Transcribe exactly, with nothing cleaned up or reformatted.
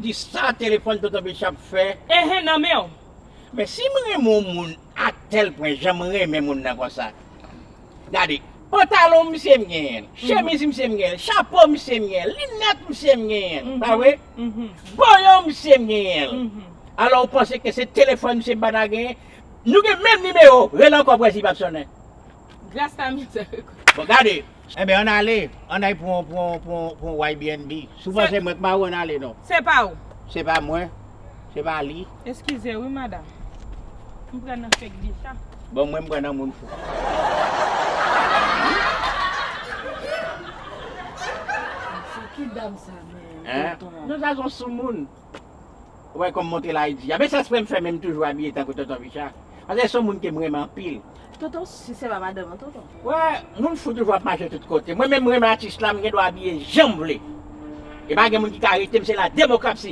Di sa telefòn Tonton Bicha ap fè. Enhen, nan men w. Men si m renmen yon moun a tèl pwen, jan m renmen moun nan konsa. Gade, pantalon misye m genyen l, chemiz misye m genyen l, chapo misye m genyen l, linèt misye m genyen l, pa vre? Boyo misye m genyen l. Alò ou panse ke se telefòn misye m pa ta genyen? Nou gen menm nimewo, rele ankò pou wè si l p ap sonnen. Gras a mizèrikòd. Bon, gade. Enben, ann ale. Ann al pou, pou, pou, pou Y B N B. Si w panse mwen k mari w, ann ale non. Se pa ou. Se pa mwen. Se pa li. Eskize wi, madanm. M pran nan fèk Bicha. Bon, mwen m pran nan moun fou. Se ki dam sa menm? Hein? Tonton. Non, sa se yon soumoun. Ou wè kòm monte la, li di, a, men se espre m fè, men m toujou abiye tankou Tonton Bicha. Paske se yon moun ke m renmen anpil. Tonton, si se pa madanm an, tonton. Wè, moun fou toujou ap mache tout kote. Mwen menm, m renmen atis la, m gen dwa abiye jan m vle. E pa gen moun ki ka arete m, se la demokrasi.